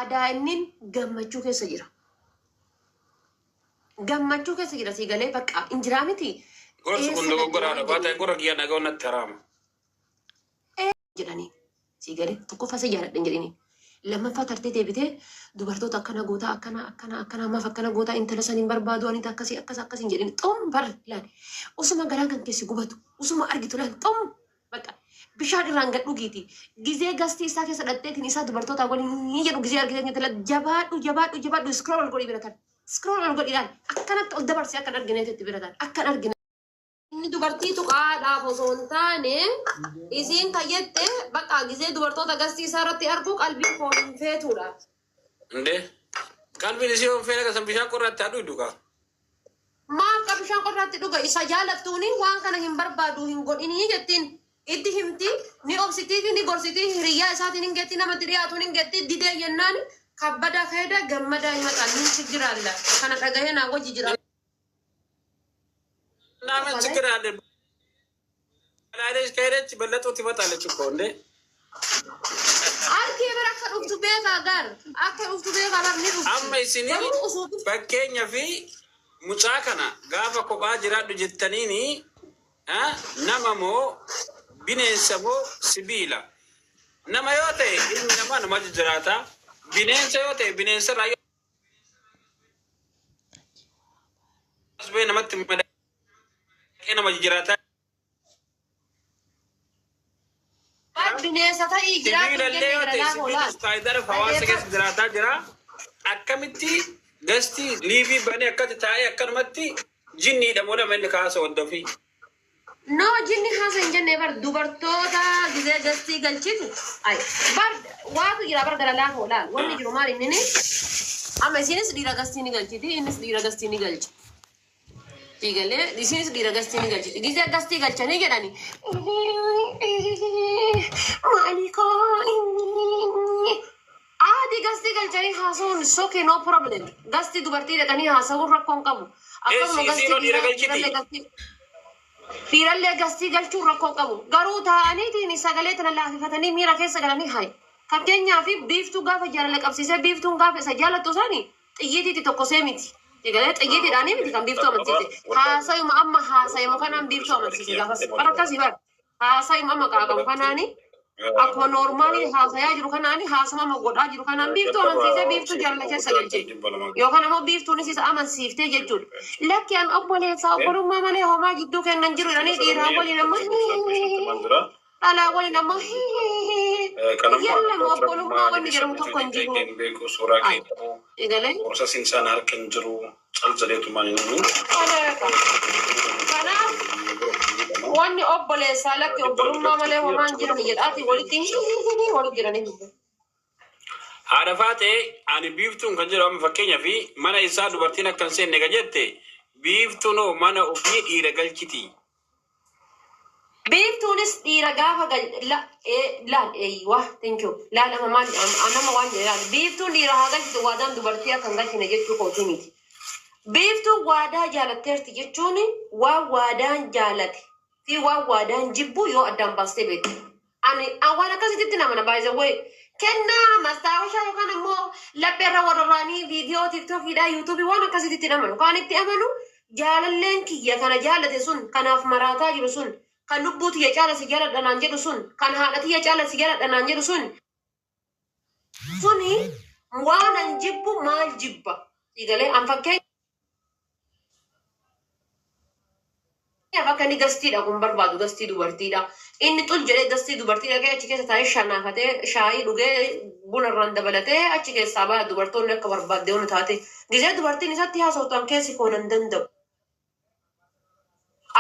Adaa innin gammachuu keessa jira. Gammachuu keessa jira sii galee bakka injiraa miti. Gorsi kun Eessa dogoggoraadha. dhaqxe waan Baata gurra kiyya dhaga'uun natti haraama. Jedhanii sii galee tokkoffaa si jaaladha hin jedhini. Lammaffaa tartee deebitee dubartoota akkana gootaa, akkana akkana akkana, maaf akkana gootaa, intala san hin barbaadu ani akkasii akkas akkas hin jedhini. Xom bar laal, usuma garaan kan keessi gubatu usuma argitu laal, xom bakka bishaan irraan gad dhugiiti. Gizee gastii isaa keessa dhadheetiin isaa dubartoota waliin ni jedhu gizee argitee intala jabaadhu, jabaadhu, jabaadhu, scroll ol godhii bira tar, scroll ol godhi, laal akkanatti ol dabarsee akkan argineetu itti bira tar akkan argine. Inni dubartii tuqaadhaaf osoo hin taane, isiin kan jette bakka gizee dubartoota gastii isaa irratti argu qalbiin koo hin feetuudha. Inde qalbiin isii yoon feene kasan bishaan qorraatti haa dhuydu kaa. Maaf qa bishaan qorraatti dhuga? Isa jaalattuuni waan kana hin barbaadu, hin godhinii jettiin. Itti himti, ni obsitii fi ni gorsitii, hiriyyaa isaatiin hin geetti, namatti dhiyaatuun hin geetti, didee jennaan kabbada keeda gammadaa himataan nin chiggiraalla kana dhagahee naa wajji jira. ምናምን ችግር አለ። በላይነሽ ከሄደች በለጡ ትመጣለች እኮ እንዴ። Arkee bira akka dhuftu beekaa gar akka dhuftu beekaa bar ni dhufti. Amma isinii Garuu osoo dhuftu fakkeenya fi mucaa kana gaafa kophaa jiraadhu jettaniini nama moo bineensa moo sibiila? Nama yoo ta'e ilmi namaa nama jiraata. Bineensa yoo ta'e bineensa irraa yoo as ba'e namatti madaqee nama jijjiirataa Bar bineensa ta'ii jiraadhu Sibiila hin illee jenne yoo gara ta'e laafoo sibiilis laal. faayidaa hawaasa keessa Dhaggeeffadhu. jiraataa jira. Akkamitti gastii liivii banee akkatti taa'ee akkanumatti jinniidha moo nama inni kaasa hordofii? No, jinni haasa hin jenne bar, dubartoota gizee gastii galchitu ay bar waatu jira bar gara laafoo laal, wanni jiru maal innini amma isinis dhiira gastii ni galchiti, innis dhiira gastii ni galcha. Diigalee isinis dhiira gastii ni galchiti. Gizee gastii galchanii jedhani maalii koo aadi gastii galchanii haasa'uun it's okay, no problem. Gastii dubartii dhaqanii haasa'uun rakkoo hin qabu. Akkasuma Eessi gastii isiinoo dhiira dhiiraa galchiti? dhiirallee gastii dhiirallee gastii galchuun rakkoo hin qabu. Garuu taa'aniitiin sagalee tana laafifatanii miira keessa galanii hayi. Fakkeenyaaf Biiftuu gaafa jaalala qabsiisee, Biiftuun gaafa isa jaalattu sani xiyyiitiitti tokkosee miti. Egalee xiyyiitiidhaanii miti kan Biiftuu amansiise. Haasayuma amma haasayamu kanaan Biiftuu amansiise gaafas. Bara akkasii bara. Haasayuma amma qaaqamu kanaani akkuma noormaalii haasayaa jiru kanaani haasama amma godhaa jiru kanaan Biiftuu amansiisee Biiftuu jaalala keessa galche. Yookaan ammoo Biiftuunis isa amansiiftee jechuudha. Lakki an obboleessaa obbolummaa malee homaa jidduu kennan jiru jedhanii dhiiraa waliin amma dhalaa waliin ammoo yallam obbolummaa wanni jedhamu tokko hin jiru. Ay, egalee. Kanaaf wanni obboleessaa lakki obbolummaa malee homaa hin jiran jedhaati walitti walitti jiranii. Haadha Faaxee, ani Biiftuun kan jedhu amma fakkeenyaa fi mana isaa dubartiin akka hin seenne ka jette, Biiftuun hoo mana ofii dhiira galchiti? Biiftuunis dhiira gaafa gal la ee laal eeyywa thank you laal amma maal nama waan jedhe laal, Biiftuun dhiira haa galchitu, waadaan dubartii akka hin galchine jechuu kootii miti. Biiftuun Waadaa jaalatteerti jechuun waan Waadaan jaalate fi waan Waadaan jibbu yoo addaan baastee beekte. Ani an waan akkasititti namana, by the way. Kennaa mastaawashaa yookaan ammoo lapheerra warrarraanii viidiyoo tiktookiidhaa yuutuubii waan akkasititti namanu. Kan itti amanu jaalalleen kiyya kana jaalate sun, kanaaf maraataa jiru sun, kan lubbuu tiyya caala si jaaladha naan jedhu sun, kan haadha tiyya caala si jaaladha naan jedhu sun, suni waan an jibbu maal jibba? Siigalee an fakkeenyaaf akka inni gastii dhaqu hin barbaadu, gastii dubartiidha. Inni xul jedhee gastii dubartii dhaqee achi keessa taa'ee shanaafatee shaayii dhugee buna irraan dabalatee achi keessaa baya, dubartoonni akka barbaadde yoo taate gizee dubartiin isatti haasoftu an keessi koo nan danda'u.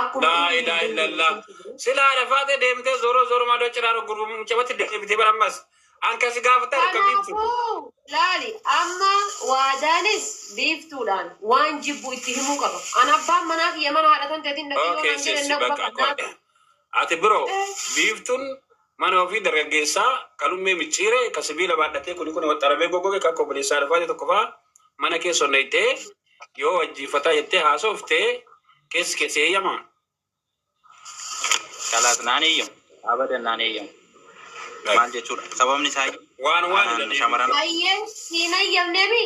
Akkuma Laa inni hin ilaaha dandeenye illallah. keessa jiru. Sila haadha Faaxee deemtee zooroo zooroo maadoo ciraa gurgurmu mucamatti deebitee bara ammas. An kasi gaafataa akka Biiftu. Kanaafuu laali amma Waadaanis Biiftuudhaan waan jibbu itti himuu qaba. An abbaan manaa kiyya mana haadha tan teetiin dhaqii yoo Okay, naan jedhe sisi na bakka bakka akkuma. Ati biroo Biiftuun mana ofii dargaggeessaa kalummee micciire ka sibiila baadhatee kuni kun waxxaramee goggoge kan obboleessaa haadha Faaxee tokko fa'aa mana keessa onnayxee yoo wajjiifataa jettee haasofte keessi keessi eeyyamaa? Kalaas naan eeyyamu. Abadan naan eeyyamu. Maal jechuudha? Sababni isaa Waan waan Anaan jedhanii. shamarran Baay'ee siin ayyamneemi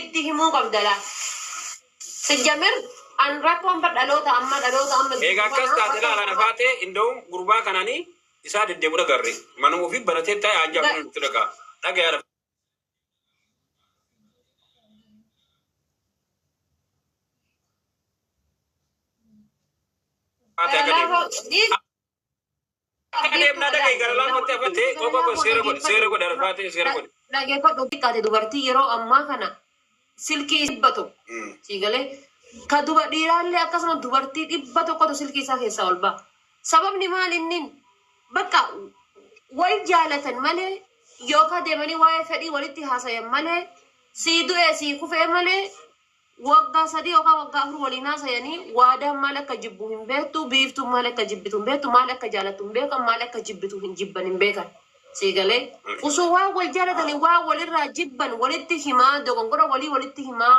itti himuu qabda laa. Sijjamir an rakkoon bar dhaloota amma dhaloota amma Egaa akkas taate laala nafaatee inda'uun gurbaa kananii isaa deddeebu dhagarre. Manuma ofii baratee taa'e hajjaa kun nutti dhagaa. Dhagayaa lafa. Haati akka deemu. Akka deemnaa dhagaye gara laafatti hafatee qofa qofa seera godhe seera godhe arfaatee seera godhe. Dhageeffadhu xiqqaate dubartii yeroo ammaa kana silkii 100 siigalee ka duba dhiiraallee akkasuma dubartii 100tu silkii isaa keessaa ol ba'a. Sababni maal inni bakka wal jaalatan malee yookaan deemanii waa'ee fedhii walitti haasayan malee sii du'ee sii kufee malee waggaa 3 yookaan waggaa 4 waliin haasayanii waadaan maal akka jibbu hin beektu, biiftuun maal akka jibbitu hin beektu, maal akka jaalattu hin beekan, maal akka jibbitu hin jibban hin beekan. Sii galee osoo waan wal jaalatanii waan walirraa jibban walitti himaa dogongora walii walitti himaa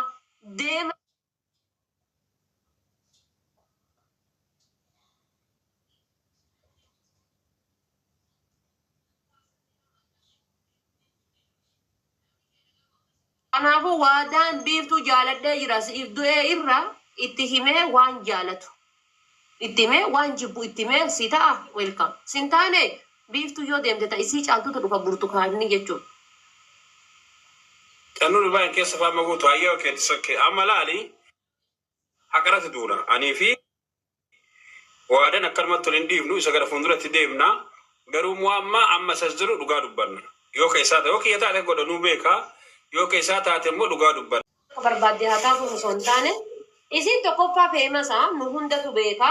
deema. Kanaafuu waadaan biiftuu jaaladhee jira siif du'ee irra itti himee waan jaalatu itti himee waan jibbu itti himee si ta'a welcome sin taane biiftuu yoo deemte ta isii caaltutu dhufa burtukaanni jechuudha. Cannuu Dubaay keessa faama guutu hayyee okay it's okay amma laali haqarratti duuna anii fi waadan akkanumatti wal hin dhiifnu isa gara fuulduratti deemna garuu immoo amma amma isas jiru dhugaa dubbanna yoo ka isaa ta'e yoo kiyya taate godhanuu beeka yoo ka isaa taate immoo dhugaa dubbanna. Akka barbaadde haa taatu osoo hin taane isiin tokkoffaa feemasa nu hundatu beeka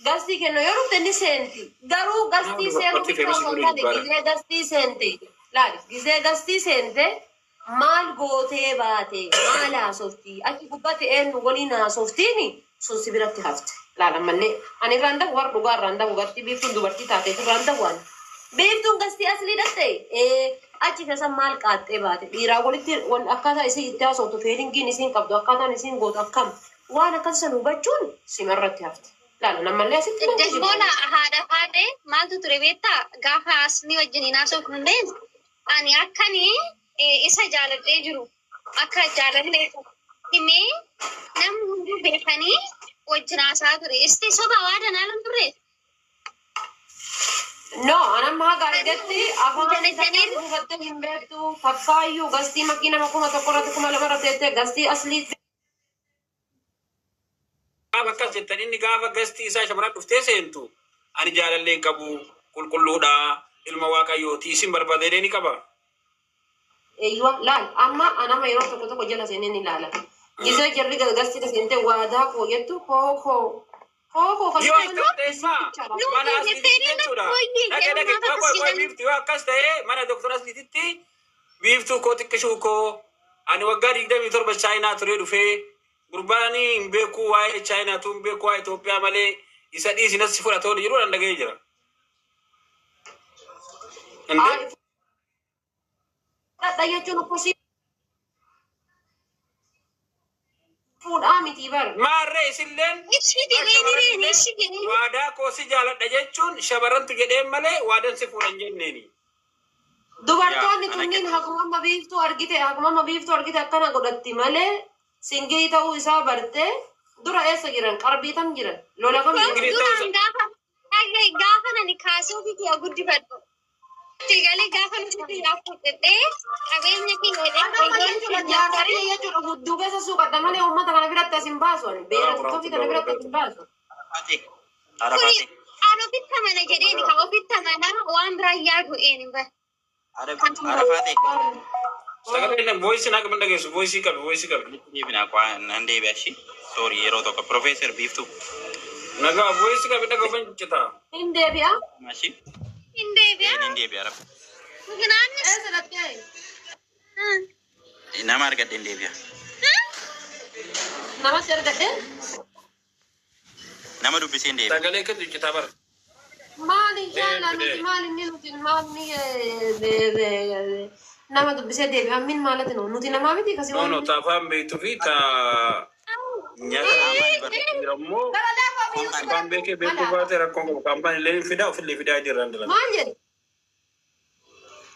gastii kennu yoo dhufte ni seenti garuu Kanaaf gastii seenuu dubartii bicha feemasi osoo hin godhuu taane jibbaadha. gizee gastii seente laali gizee gastii seente maal gootee baate maal haasofti achi gubbatti eenyu waliin haasoftiini sun si biratti hafte laala ammallee ani irraan dabu warra dhugaa irraan dabu gartii biiftuun dubartii taateef irraan dabu ani biiftuun gastii aslii dhatte ee achi keessa maal qaaxxee baate dhiiraa walitti wal akkaataa isiin itti haasoftu feelingiin isiin qabdu akkaataan isiin gootu akkam waan akkas san hubachuun simarratti hafte laala nammallee asitti nan Dashbola kijiba. haadha haadhe maaltu ture beektaa gaafa asni wajjin hin haasofnullee ani akkani isa jaaladhee jiru akka jaalallee himee namni hunduu beekanii wajjin haasaa ture. Isti soba waa danaalan turre. No, anamma haga argetti afaan Jalajjalee takka buufattee hin beektu takkaayyuu gastii makiina 1000 irratti 2000 irratti jettee gastii aslii Gaafa akkas jettan inni gaafa gastii isaa shamarran dhuftee seentu ani jaalallee hin qabu qulqulluudha ilma waaqayyooti isin barbaadee ni qaba. Eeywa laal amma anama yeroo tokko tokko jala seenee ni ilaala. Gisee jarri gastii seentee waadaa koo jettu koo koo koo koo kan Yoo jedhu akkas ta'e isin immaa bichaadha. mana Nuti asliititti jettee jechuudha. lakkoyye Dhaqee dhaqee yeroo qoy qoy qoy akkasiidhaan biiftu yoo akkas ta'e mana doktora asliititti biiftuu koo xiqqishuu koo ani waggaa 27 chaayinaa turee dhufee gurbaanii hin beeku waa'ee chaayinaa tu hin beeku waa'ee Itoophiyaa malee isa dhiisi nasi fudhatoo jiru nan dhaga'ee jira. Indee Ay fudhadha jechuun akkasii fuudhaa miti bar. Maarree isilleen ibsi bar jedhee shamarran ni illee ibsi jedhee waadaa koo si jaaladha jechuun shamarrantu jedheen malee waadan si fuudhan jenneeni. yaa Dubartoonni ana kunniin haguma amma biiftuu argite haguma amma biiftuu argite akkana godhatti malee singii ta'uu isaa bartee dura eessa jiran qarbii tam jiran lola kam jiran. Singilii ta'uu duraan isaa gaafa gaafa nani kaasee ofii kiyya guddifadhu. Itti galee gaafa nuti kiyyaa fuudhee qabeenya kiyya jedhee Anamma olgoon jechuudha kiyya jaarsatii jechuudha hudduu keessa suuqadha malee uummata kana biratti as hin baasu ani beera tiktokii kana biratti as hin baasu. Arafaate. Kuni Arafaate. an ofitti amana jedheen ka ofitti amana waan biraa yaadu een bara. Arafaate. Sagalee inni voice naa qaban dhageessu voice qabi voice qabi. Walitti deebinaa qaa nan deebi'a ishii. Sorry yeroo tokko Profeesar Biiftuu. Nagaa voice qabi dhagaa citaa. Hin deebi'a. Ishii. Hin deebi'a. Hin deebi'a rafa. Mukinaannis. Eessa dhattee? Nama argadhe hin deebi'a. Namatti argadhe? Nama dubbisee hin deebi'a. Sagalee keetu citaa bara. Maali inshallah Deebi nuti deebi. maali inni nuti maali nama dubbisee deebi'a min maalati nu nuti namaa miti kasi No no waan. ta afaan beektuu fi ta nyaata Amaani bara. jira immoo Gara laafaa biyyuu si afaan biratti beekee beekuu mala. baate rakkoon qabu kaampaan illee hin fidaa ofillee fidaa jirran dalaga. Maal jedhe?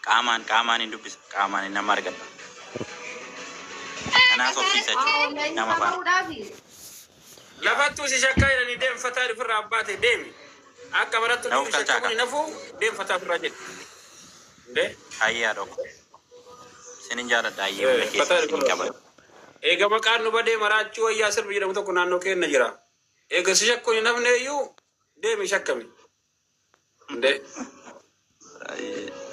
Qaamaan qaamaan hin dubbisa. Qaamaan hin nama argadha. Kanaaf obsiisa jechuudha. Nama faana. Baruudhaafi. Lafattuu si shakkaa jedhanii deemfataa ofirraa abbaate deemi. Akka barattu Naaf si galchaa shakkamuun hin hafu deemfataa ofirraa jedhi. Ndee? Hayyaa dhokko. Sinin jaaladha hayyee hunda keessa sinin qaba. Eega maqaan nu badee maraachuu wayyaa sirbi jedhamu tokko naannoo keenya jira. Eega si shakkuun hin hafne iyyuu deemi shakkami. Ndee? Hayyee.